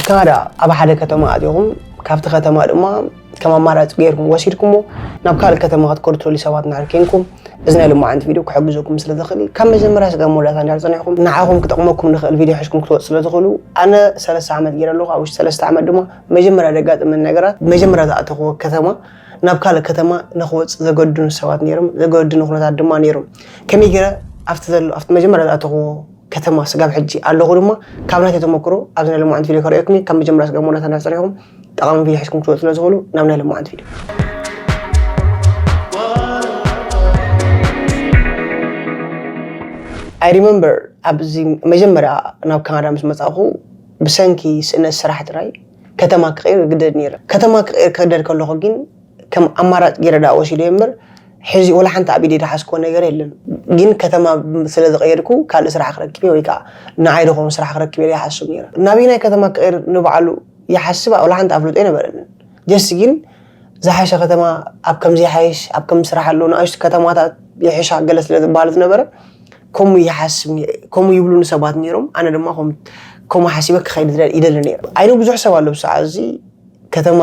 ካናዳ ኣብ ሓደ ከተማ ኣቲኹም ካብቲ ከተማ ድማ ከም ኣማራፂ ገይርኩም ወሲድኩሞ ናብ ካልእ ከተማ ክትከዱ ትደልዩ ሰባት እንድሕር ኮይንኩም፣ እዚ ናይ ሎማዓንቲ ቪድዮ ክሕግዘኩም ስለ ዝኽእል እዩ። ካብ መጀመርያ ስጋብ መወዳእታ እንድሕር ፀኒሕኩም ንዓኹም ክጠቕመኩም ንኽእል ቪድዮ ሒዝኩም ክትወፁ ስለ ትኽእሉ፣ ኣነ ሰለስተ ዓመት ገይረ ኣለኹ። ኣብ ውሽጢ ሰለስተ ዓመት ድማ መጀመርያ ዘጋጠመኒ ነገራት፣ መጀመርያ ዝኣተኽዎ ከተማ ናብ ካልእ ከተማ ንኽወፅእ ዘገድዱኒ ሰባት ነይሮም፣ ዘገድዱኒ ኩነታት ድማ ነይሮም። ከመይ ገይረ ኣብቲ ዘሎ ኣብቲ መጀመርያ ዝኣተኽዎ ከተማ ስጋብ ሕጂ ኣለኹ ድማ ካብ ናተይ ተመክሮ ኣብዚ ናይ ሎማዓንቲ ቪድዮ ከርእየኩም እየ። ካብ መጀመርያ ስጋብ መወዳእታ እንድሕር ፀኒሕኩም ጠቓሚ ቪድዮ ሒዝኩም ክትወፁ ስለ ትኽእሉ ናብ ናይ ሎማዓንቲ ቪድዮ። I remember ኣብዚ መጀመርያ ናብ ካናዳ ምስ መጻእኹ ብሰንኪ ስእነት ስራሕ ጥራይ ከተማ ክቕይር ግደድ ነይረ። ከተማ ክቕይር ክግደድ ከለኹ ግን ከም ኣማራጭ ገይረ ደኣ ወሲደ እምበር ሕዚ ወላ ሓንቲ ኣብ ኢደይ ዝሓዝክዎ ነገር የለን። ግን ከተማ ስለ ዝቐየርኩ ካልእ ስራሕ ክረክብ እየ ወይ ከዓ ንዓይ ዝኸውን ስራሕ ክረክብ እየ ይሓስብ ነይረ። ናበየናይ ከተማ ክቕይር ንባዕሉ ይሓስብ ወላ ሓንቲ ኣፍልጦ ኣይነበረንን። ጀስት ግን ዝሓሸ ከተማ ኣብ ከምዚ ይሓይሽ፣ ኣብ ከምዚ ስራሕ ኣሎ፣ ንኣሽቱ ከተማታት ይሕሻ ገለ ስለ ዝበሃል ዝነበረ ከምኡ ይሓስብ ነይረ። ከምኡ ይብሉኒ ሰባት ነይሮም። ኣነ ድማ ከም-፣ ከምኡ ሓሲበ ክኸይድ ይደሊ ነይረ። ኣይኑ ብዙሕ ሰብ ኣሎ ብሰዓት እዚ ከተማ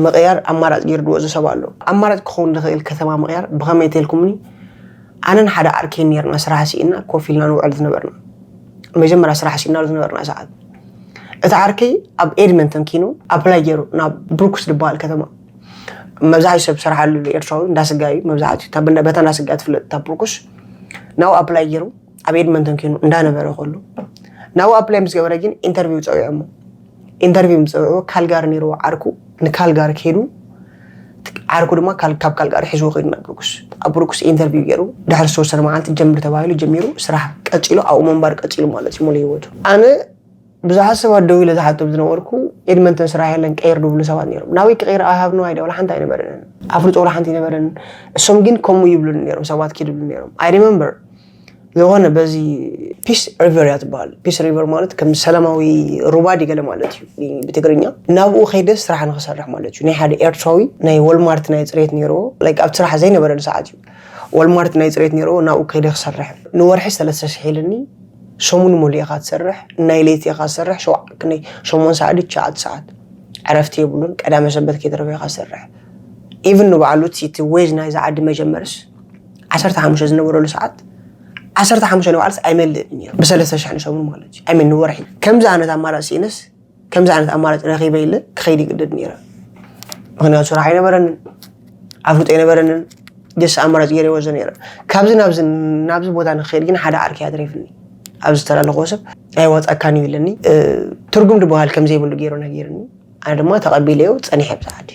ምቕያር ኣማራጭ ገይሩ ዝወዘ ሰብ ኣሎ። ኣማራጭ ክኸውን ዝኽእል ከተማ ምቕያር ብኸመይ ተልኩምኒ? ኣነን ሓደ ዓርከይን ነይርና ስራሕ ስኢና ኮፍ ኢልና ንውዕል ዝነበርና። መጀመርያ ስራሕ ስኢና ዝነበርና ሰዓት። እቲ ዓርከይ ኣብ ኤድመንተን ኪኑ ኣፕላይ ገይሩ ናብ ብሩክስ ዝበሃል ከተማ። መብዛሕትኡ ሰብ ዝሰርሓሉ ኤርትራዊ እንዳስጋ እዩ። መብዛሕትኡ እታ ብነ-፣ በታ እንዳስጋ ትፍለጥ እታ ብሩክስ። ናብኡ ኣፕላይ ገይሩ ኣብ ኤድመንተን ኪኑ እንዳነበረ ከሎ ናብኡ ኣፕላይ ምስ ገበረ ግን ኢንተርቪው ጸዊዖሞ። ኢንተርቪው ምስ ጸውዑ ካልጋሪ ነይርዎ ዓርኩ። ንካልጋሪ ከይዱ ዓርኩ ድማ ካል-፣ ካብ ካልጋሪ ሒዝዎ ከይዱ ናብ ብሩክስ። ኣብ ብሩክስ ኢንተርቪው ገይሩ ድሕሪ ዝተወሰነ መዓልቲ ጀምር ተባሂሉ ጀሚሩ ስራሕ ቀጺሉ ኣብኡ ምንባር ቀጺሉ ማለት እዩ ሙሉ ህይወቱ። ኣነ ብዙሓት ሰባት ደው ኢለ ዝሓቶም ዝነበርኩ ኤድመንተን ስራሕ የለን ቀይር ድብሉ ሰባት ነይሮም። ናበይ ክቀይር I have no idea ወላ ሓንቲ ኣይነበረንን። ኣፍልጦ ወላ ሓንቲ ኣይነበረንን። እሶም ግን ከምኡ ይብሉኒ ነይሮም፣ ሰባት ኪድ ይብሉ ነይሮም። I remember ዝኾነ በዚ ፒስ ሪቨር እያ ትበሃል። ፒስ ሪቨር ማለት ከም ሰላማዊ ሩባ ድዩ ገለ ማለት እዩ ብትግርኛ። ናብኡ ከይደ ስራሕ ንክሰርሕ ማለት እዩ። ናይ ሓደ ኤርትራዊ ናይ ወልማርት ናይ ጽሬት ነይርዎ። ላይክ ኣብቲ ስራሕ ዘይነበረኒ ሰዓት እዩ። ወልማርት ናይ ጽሬት ነይርዎ፣ ናብኡ ከይደ ክሰርሕ። ንወርሒ ሰለስተ ሽሕ ኢልኒ። ሰሙን ሙሉእ ኢኻ ትሰርሕ፣ ናይ ለይቲ ኢኻ ትሰርሕ፣ ሸውዓ-፣ ክንደይ ሸሞን ሰዓት ድዩ ትሽዓተ ሰዓት። ዕረፍቲ የብሉን። ቀዳመ ሰንበት ከይተረፈ ኢኻ ትሰርሕ። ኢቭን ንባዕሉ እቲ፣ እቲ ዌጅ ናይዛ ዓዲ መጀመርስ ዓሰርተ ሓሙሽተ ዝነበረሉ ሰዓት ዓሰርተ ሓሙሽተ ንባዕልስ ኣይመልእን እዩ። ብሰለስተ ሽሕ ንሰሙን ማለት እዩ። ኣይመን ንወርሒ። ከምዚ ዓይነት ኣማራጺ ስኢነስ ከምዚ ዓይነት ኣማራጺ ረኺበ ኢለ ክኸይድ ይግደድ ነይረ። ምኽንያቱ ስራሕ ኣይነበረንን፣ ኣፍልጦ ኣይነበረንን። ጀስ ኣማራጺ ገይረ ይወዘ ነይረ። ካብዚ ናብዚ፣ ናብዚ ቦታ ንክኸይድ ግን ሓደ ዓርኪ ኣትሪፍኒ። ኣብዚ ዝተላለኽዎ ሰብ ኣይዋጻካን እዩ ኢለኒ። እ፣ ትርጉም ዝበሃል ከም ዘይብሉ ገይሩ ነጊርኒ። ኣነ ድማ ተቐቢለዮ ጸኒሐ ኣብዛ ዓዲ።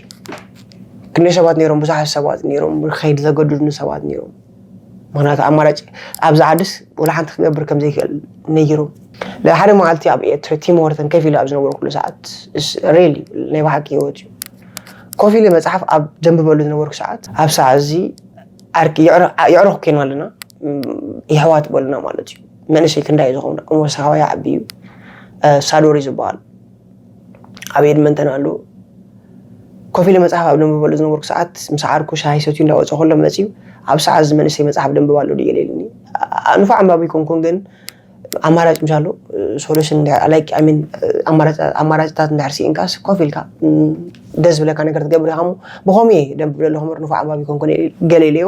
ክንደይ ሰባት ነይሮም፣ ብዙሓት ሰባት ነይሮም፣ ከይድ ዘገድዱኒ ሰባት ነይሮም። ምኽንያቱ ኣማራጭ ኣብዛ ዓድስ ወላ ሓንቲ ክገብር ከም ዘይክእል ነጊሩ። ሓደ መዓልቲ ኣብ ኤርትራ ቲም ሆርተን ከፍ ኢለ ኣብ ዝነበርኩሉ ሰዓት፣ ስ-፣ ሪሊ ናይ ብሓቂ ህይወት እዩ። ኮፍ ኢለ መጽሓፍ ኣብ ዘንብበሉ ዝነበርኩ ሰዓት፣ ኣብ ሰዓት እዚ ዓርኪ የዕረ-፣ የዕረኹ ኮይና ኣለና፣ ም፣ የሕዋት በሉና ማለት እዩ። መንእሰይ ክንዳይ ዝኸውን፣ እሞ ሰሃዋይ ዓቢ እዩ። እ፣ ሳዶሪ ዝበሃል ኣብ ኤድመንተን ኣሎ። ኮፍ ኢለ መጽሓፍ ኣብ ደንብበሉ ዝነበርኩ ሰዓት፣ ምስ ዓርኩ ሻሂ ሰትዩ እንዳወጸ ከሎ መጺኡ፣ "ኣብ ሰዓት እዚ መንእሰይ መጽሓፍ ደንብብ ኣሎ ድየ?" ኢሉኒ። ኣ-፣ ንፉዕ ኣንባቢ ኣይኮንኩን፣ ግን ኣማራጭ ምስ ኣሎ፣ ሶሉሽን እንድሕር፣ ላይክ፣ ኣይ ሚን፣ ኣማራጭ-፣ ኣማራጭታት እንድሕር ስኢንካስ፣ ኮፍ ኢልካ፣ ም፣ ደስ ዝብለካ ነገር ትገብር ኢኻ እሞ፣ ብኸምኡ እየ ደንብብ ዘለኹ እምበር፣ ንፉዕ ኣንባቢ ኣይኮንኩን፣ ገለ ኢለዮ።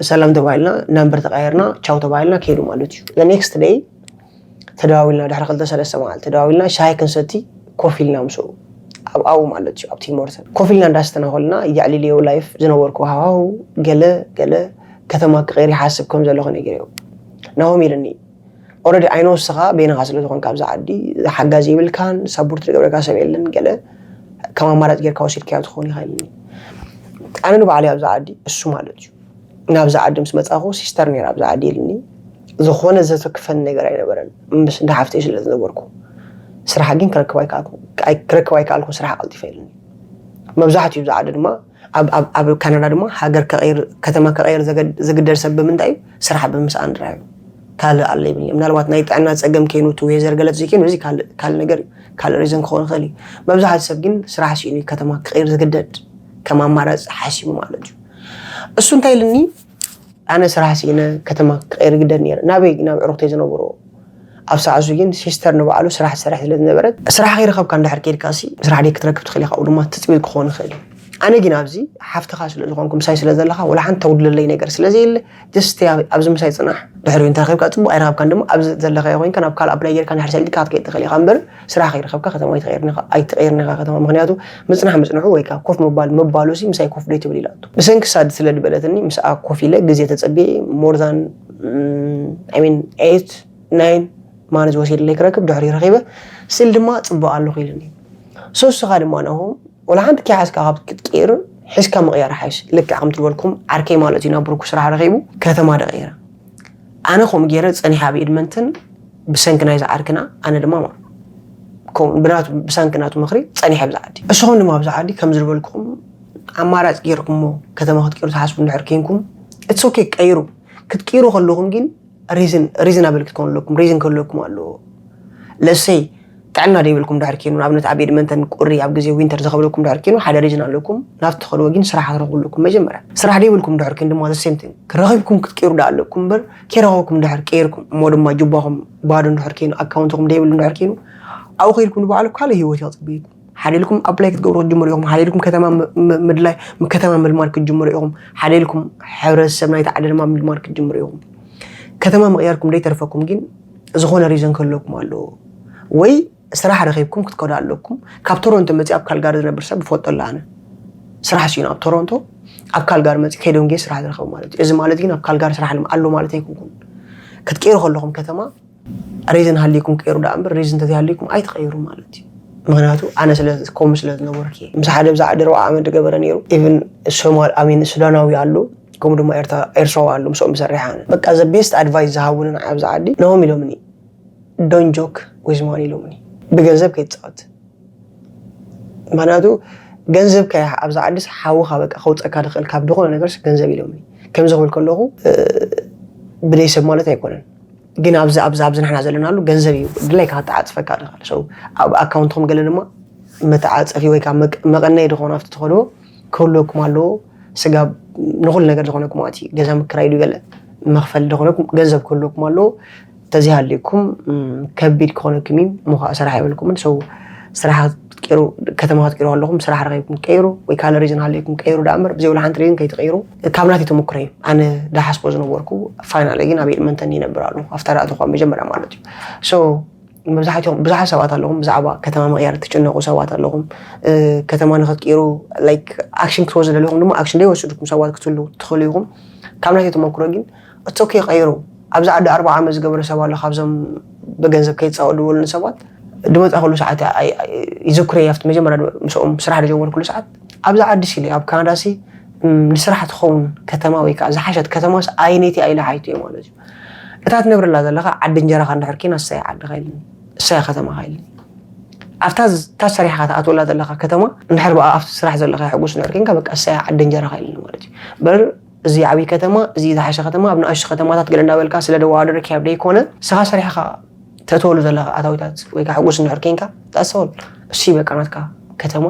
ሰላም ተባሂልና፣ ናምበር ተቀያየርና፣ ቻው ተባሂልና ከይዱ ማለት እዩ። The next day ተደዋዊልና፣ ድሕሪ ክልተ ሰለስተ መዓልቲ ተደዋዊልና፣ ሻሂ ክንሰቲ ኮፍ ኢልና ምስኡ። ኣብ ኣብኡ ማለት እዩ፣ ኣብ ቲም ሆርተን። ኮፍ ኢልና እንዳስተና ከለና፣ የዕሊለዮ ላይፍ ዝነበርኩ ሃዋሁ፣ ገለ፣ ገለ ከተማ ክቀይር ይሓስብ ከም ዘለኹ ነጊረዮ። ናሆም ኢልኒ፣ ኦልሬዲ ኣይ ኖ ንስኻ በይንኻ ስለ ዝኾንካ ኣብዚ ዓዲ፣ ሓጋዚ የብልካን፣ ሳፖርት ዝገብረካ ሰብ የለን፣ ገለ ከም ኣማራጺ ጌርካ ወሲድካዮ ትኸውን ኢኻ ኢልኒ። ኣነ ንባዕለይ ኣብዚ ዓዲ፣ እሱ ማለት እዩ። ናብዛ ዓዲ ምስ መጻኹ ሲስተር ነይራ ኣብዛ ዓዲ ኢልኒ። ዝኾነ ዘተክፈኒ ነገር ኣይነበረን። ምስ እንዳ ሓፍተይ ስለ ዝነበርኩ። ስራሕ ግን ክረክብ ኣይከኣልኩ-፣ ኣይ-፣ ክረክብ ኣይከኣልኩን ስራሕ ቀልጢፈ ኢልኒ። መብዛሕትኡ ኣብዚ ዓዲ ድማ ኣብ፣ ኣብ፣ ኣብ ካናዳ ድማ ሃገር ከቐይር፣ ከተማ ከቐይር ዘገድ-፣ ዝግደድ ሰብ ብምንታይ እዩ? ስራሕ ብምስኣን ጥራይ እዩ። ካልእ ኣሎ ይብልኒ። ምናልባት ናይ ጥዕና ጸገም ከይኑ እቲ ዌዘር ገለ ዘይከይኑ፣ እዚ ካልእ፣ ካልእ ነገር እዩ። ካልእ ሪዝን ክኸውን ይኽእል እዩ። መብዛሕትኡ ሰብ ግን ስራሕ ስኢኑ እዩ ከተማ ክቐይር ዝግደድ፣ ከም ኣማራጺ ሓሲቡ ማለት እዩ። እሱ እንታይ ኢልኒ? ኣነ ስራሕ ስኢነ ከተማ ክቐይር ግደድ ነይረ። ናበይ? ናብ ኣዕሩኽተይ ዝነብርዎ። ኣብ ሰዓት ግን ሲስተር ንባዕሉ ስራሕ ትሰርሕ ስለ ዝነበረት፣ ስራሕ ከይረኸብካ እንድሕር ከይድካ ሲ ስራሕ ደይ ክትረክብ ትኽእል ኢኻ፣ ወይ ድማ ትፅቢት ክኸውን ይኽእል እዩ። ኣነ ግን ኣብዚ ሓፍትኻ ስለ ዝኾንኩ፣ ምሳይ ስለ ዘለኻ፣ ወላ ሓንቲ ተጉድለለይ ነገር ስለ ዘየለ፣ just ኣብዚ ምሳይ ፅናሕ። ድሕሪኡ እንተረኺብካ ፅቡቕ፣ ኣይረኸብካን ድማ ኣብዚ ዘለኻዮ ኮይንካ ናብ ካልእ ኣፕላይ ጌርካ እንድሕር ሰሊጥካ ክትከይድ ትኽእል ኢኻ እምበር፣ ስራሕ ከይረኸብካ ከተማ ኣይትቐይርን ኢኻ፣ ኣይትቐይርን ኢኻ ከተማ። ምኽንያቱ ምፅናሕ ምፅንሑ ወይ ከዓ ኮፍ ምባል ምባሉ ሲ ምሳይ ኮፍ ደይ ትብል ኢላቶ። ብሰንኪ ሳድ ስለ ዝበለትኒ ምስኣ ኮፍ ኢለ ግዜ ተፀቢየ more than I mean eight nine months ወሲድለይ ክረክብ፣ ድሕሪ ረኺበ ስል ድማ ፅቡቕ ኣለኹ ኢሉኒ። ሶ ንስኻ ድማ ናሆም ወላ ሓንቲ ከይሓዝካ ካብ ክትቀይር ሒዝካ ምቕያር ሓይሽ። ልክዕ ከምቲ ዝበልኩም ዓርከይ ማለት እዩ ናብ ብሩኩ ስራሕ ረኺቡ ከተማ ደቐይረ። ኣነ ከምኡ ገይረ ጸኒሐ ኣብ ኤድመንተን ብሰንኪ ናይዛ ዓርክና ኣነ ድማ ማ- ከም ብናቱ ብሰንኪ ናቱ ምኽሪ ጸኒሐ ኣብዚ ዓዲ። እስኹም ድማ ኣብዚ ዓዲ ከም ዝበልኩኹም ኣማራጭ ገይርኩሞ ከተማ ክትቀይሩ ትሓስቡ እንድሕር ኬንኩም it's okay ቀይሩ። ክትቀይሩ ከለኹም ግን ሪዝን ሪዝናብል ክትኮኑ ኣለኩም። ሪዝን ከለኩም ኣለዎ። ለሰይ ጥዕና ደይብልኩም ድሕር ኬኑ ንኣብነት ኣብ ኤድመንተን ቁሪ ኣብ ግዜ ዊንተር ዝኸብደኩም ድሕር ኬኑ ሓደ ሪዝን ኣለኩም። ናብቲ ትኸድዎ ግን ስራሕ ክትረኽቡ ኣለኩም። መጀመርያ ስራሕ ደይብልኩም ድሕር ኬኑ ድማ the same thing ረኺብኩም ክትቀይሩ ዳ ኣለኩም እምበር ከይረኸብኩም ድሕር ቀይርኩም እሞ ድማ ጁባኹም ባዶ እንድሕር ኬኑ ኣካውንትኹም ደይብሉ እንድሕር ኬኑ ኣብኡ ከይድኩም ንባዕሉ ካልእ ህይወት እዩ ክጽበየኩም። ሓደ ኢልኩም ኣፕላይ ክትገብሩ ክትጅምሩ ኢኹም። ሓደ ኢልኩም ከተማ ም- ም- ምድላይ ከተማ ምልማድ ክትጅምሩ ኢኹም። ሓደ ኢልኩም ሕብረተሰብ ናይቲ ዓዲ ድማ ምልማድ ክትጅምሩ ኢኹም። ከተማ ምቕያርኩም ደይተርፈኩም ግን ዝኾነ ሪዘን ክህልወኩም ኣለዎ። ወይ ስራሕ ረኺብኩም ክትከዱ ኣለኩም። ካብ ቶሮንቶ መፂእ ኣብ ካልጋሪ ዝነብር ሰብ ይፈልጦ ኣሎ ኣነ። ስራሕ ስኢኑ ኣብ ቶሮንቶ ኣብ ካልጋሪ መፂእ ከይደንጉየ ስራሕ ዝረኸቡ ማለት እዩ። እዚ ማለት ግን ኣብ ካልጋሪ ስራሕ ኣሎ ማለት ኣይኮንኩን። ክትቀይሩ ከለኹም ከተማ ሪዝን ሃልይኩም ቀይሩ ደኣ እምበር ሪዝን እንተዘይሃልይኩም ኣይትቐይሩ ማለት እዩ። ምኽንያቱ ኣነ ስለ ከምኡ ስለ ዝነበርኩ እየ። ምስ ሓደ ብዛ ዓዲ ኣርባዓ ዓመት ዝገበረ ነይሩ። ኢቭን ሶማል ኣሚን ሱዳናዊ ኣሎ፣ ከምኡ ድማ ኤርትራ ኤርትራዊ ኣሎ፣ ምስኦም ዝሰርሕ ኣነ። በቃ the best advice ዝሃቡኒ ንዓይ ኣብዚ ዓዲ ነሆም ኢሎምኒ፣ don't joke with money ኢሎምኒ። ብገንዘብ ከይትፃወት። ምኽንያቱ ገንዘብካ እያ ኣብዚ ዓዲስ ሓውኻ በቃ ከውፀካ ዝኽእል ካብ ዝኾነ ነገርስ ገንዘብ ኢሎምኒ። ከምዚ ክብል ከለኹ እ፣ ብደይ ሰብ ማለት ኣይኮነን። ግን ኣብዚ ኣብዚ ኣብዚ ንሕና ዘለናሉ ገንዘብ እዩ ድላይካ ከተዓፅፈካ ዝኽእል። So ኣብ ኣካውንትኹም ገለ ድማ መተዓፀፊ ወይ ከዓ መቅ- መቐነይ ዝኾነ ኣብቲ ትኸድዎ ክህልወኩም ኣለዎ። ስጋብ ንኹሉ ነገር ዝኾነኩም ኣቲ ገዛ ምክራይ ድዩ ገለ መኽፈል ዝኾነኩም ገንዘብ ክህልወኩም ኣለዎ። ተዘይሃልዩኩም እም፣ ከቢድ ክኾነኩም እዩ። እሞ ከዓ ስራሕ ኣይበልኩምን። So ስራሕ ክትቀይሩ ከተማ ክትቀይሩ ኣለኹም ስራሕ ረኺብኩም ቀይሩ ወይ ካልእ ሪዝን ሃልዩኩም ቀይሩ ደኣ እምበር ብዘይብሉ ሓንቲ ሪዝን ከይትቀይሩ ካብ ናተይ ተመክሮ እዩ። ኣነ ዳሓስቦ ዝነበርኩ ፋይናሊ ግን ኣብ ኤድመንተን ይነብር ኣለኹ። ኣብታ ደኣ ተኳ መጀመርያ ማለት እዩ። So መብዛሕትኦም ብዙሓት ሰባት ኣለኹም ብዛዕባ ከተማ ምቕያር ትጭነቑ ሰባት ኣለኹም። እ፣ ከተማ ንኽትቅይሩ ላይክ ኣክሽን ክትወስዱ ደሊኹም ድማ ኣክሽን ዘይወስድኩም ሰባት ክትህሉ ትኽእሉ ኢኹም። ካብ ናተይ ተመክሮ ግን it's okay ቀይሩ። ኣብዚ ዓዲ ኣርባዓ ዓመት ዝገበረ ሰብ ኣሎ ካብዞም ብገንዘብ ከይፃወ ዝበሉኒ ሰባት ድመፃ ኩሉ ሰዓት ኣይ- ኣይ- ይዝክሮ እየ ኣብቲ መጀመርያ ምስኦም ስራሕ ዝጀመርኩሉ ሰዓት ኣብዚ ዓዲ ሲለ ኣብ ካናዳ ሲ እም፣ ንስራሕ ትኸውን ከተማ ወይ ከዓ ዝሓሸት ከተማስ ኣይነይቲ ኣይለ ሓይቱ እየ ማለት እዩ። እታ ትነብረላ ዘለኻ ዓዲ እንጀራኻ እንድሕር ኬን ኣሳይ ዓድኻ ኢልኒ፣ እሳይ ከተማኻ ኢልኒ። ኣብታ ዝ- እታ ሰሪሕኻ ትኣትወላ ዘለኻ ከተማ እንድሕር ብኣ ኣብቲ ስራሕ ዘለኻ ሕጉስ እንድሕር ኬንካ በቃ እሳይ ዓዲ እንጀራኻ ኢልኒ ማለት እዩ። በር እዚ ዓብዪ ከተማ እዚ ዝሓሸ ከተማ ኣብ ንኣሽቱ ከተማታት ገለ እንዳበልካ ስለ ደዋደረ ክያብ ደይኮነ ንስኻ ሰሪሕኻ ተእተወሉ ዘለኻ ኣታዊታት ወይ ከዓ ሕጉስ እንድሕር ኬንካ ዳሰወል እሱ በቃ ናትካ ከተማ